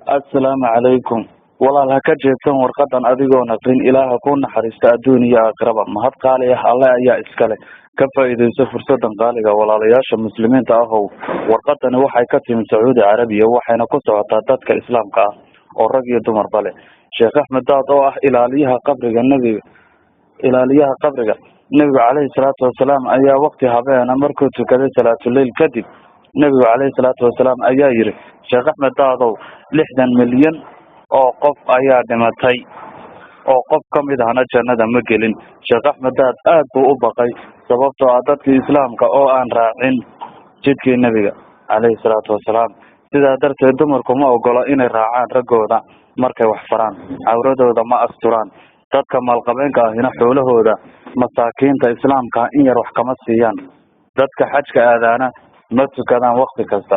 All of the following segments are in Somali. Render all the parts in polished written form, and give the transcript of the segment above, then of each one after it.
Assalaamu calaykum walaal. Ha ka jeedsan warqadan adigoon aqrin. Ilaaha kuu naxariista adduun iyo aakhiraba. Mahad qaali ah Alle ayaa iskale. Ka faa'iidayso fursadan qaaliga. Walaalayaasha Muslimiinta ahow, warqadani waxay ka timid Sacuudi Carabiya, waxayna ku socotaa dadka Islaamka ah oo rag iyo dumarba leh. Sheekh Axmed Daad oo ah ilaaliyaha qabriga nebiga, ilaaliyaha qabriga Nebigu caleyhi salaatu wasalaam, ayaa waqti habeena markuu tukaday salaatuleyl kadib, Nebigu caleyhi salaatu wasalaam ayaa yidhi: "Sheekh Axmed Daadow, 60 milyan oo qof ayaa dhimatay oo qof ka mid ahna jannada ma gelin." Sheekh Axmed Daad aad buu u baqay, sababtoo ah dadkii Islaamka oo aan raacin jidkii Nebiga caleyhi salaatu wasalaam. Sidaa darteed dumarku ma ogola inay raacaan raggooda markay wax faraan, cawradooda ma asturaan. Dadka maalqabeenka ahina xoolahooda masaakiinta Islaamka in yar wax kama siiyaan. Dadka xajka aadaana ma tukadaan wakti kasta.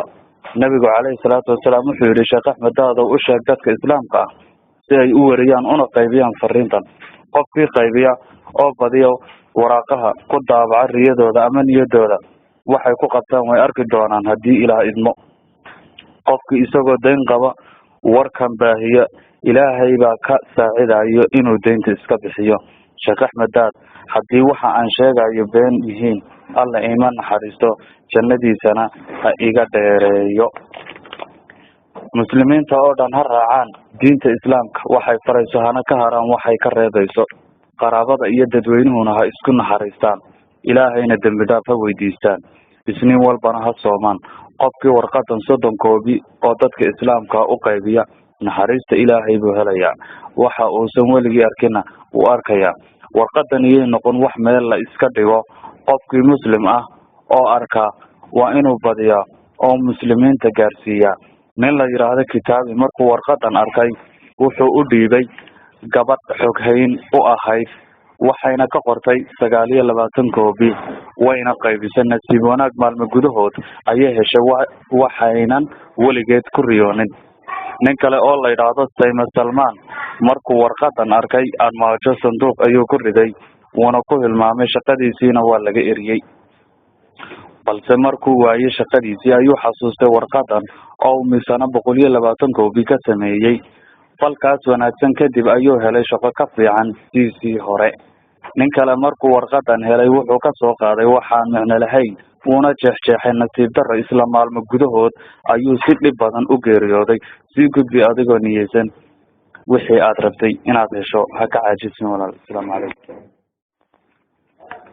Nebigu caleyhi salaatu wasalaam wuxuu yidhi: "Sheekh Axmed Daadow, u sheeg dadka Islaamka ah si ay u wariyaan una qaybiyaan fariintan. Qofkii qaybiya oo badiya waraaqaha ku daabaca riyadooda ama niyadooda, waxay ku qabtaan way arki doonaan haddii Ilaah idmo. Qofkii isagoo dayn qaba warkan baahiya, Ilaahay baa ka saacidayo inuu deynta iska bixiyo. Sheekh Axmed Daad, haddii waxa aan sheegayo been yihiin, Alla ima naxariisto, jannadiisana ha iga dheereeyo. Muslimiinta oo dhan ha raacaan diinta Islaamka waxay farayso, hana ka haraan waxay ka reebayso. Qaraabada iyo dadweynuhuna ha isku naxariistaan, Ilaahayna dembi dhaaf ha weydiistaan, Isniin walbana ha soomaan. Qofkii warqadan 30 koobi oo dadka Islaamka u qaybiya, naxariista Ilaahay buu helayaa, waxa uusan weligii arkina wuu arkayaa. Warqadan iyay noqon wax meel la iska dhigo. Qofkii Muslim ah oo arkaa waa inuu badiyaa oo muslimiinta gaarsiiyaa." Nin la yidhaahdo Kitaabi markuu warqadan arkay, wuxuu u dhiibay gabadh xoghayn u ahayd, waxayna ka qortay 29 koobi, wayna qaybisay. Nasiib wanaag, maalmo gudahood ayay heshay waxaynan weligeed ku riyoonin. Nin kale oo la yidhaahdo Sayme Salmaan markuu warqadan arkay, armaajo sanduuq ayuu ku riday, wuuna ku hilmaamay, shaqadiisiina waa laga eriyey. Balse markuu waayey shaqadiisii ayuu xasuustay warqadan oo uu misana 120 koobi ka sameeyey. Falkaas wanaagsan kadib ayuu helay shaqo ka fiican siisii hore. Nin kale markuu warqadan helay, wuxuu ka soo qaaday waxaan micno lahayn, wuuna jeexjeexay. Nasiib darro, isla maalmo gudahood ayuu si dhib badan u geeriyooday. Sii gudbi adigoo niyeysan wixii aad rabtay inaad hesho. Ha ka caajisin walaal. Asalaamu calaykum.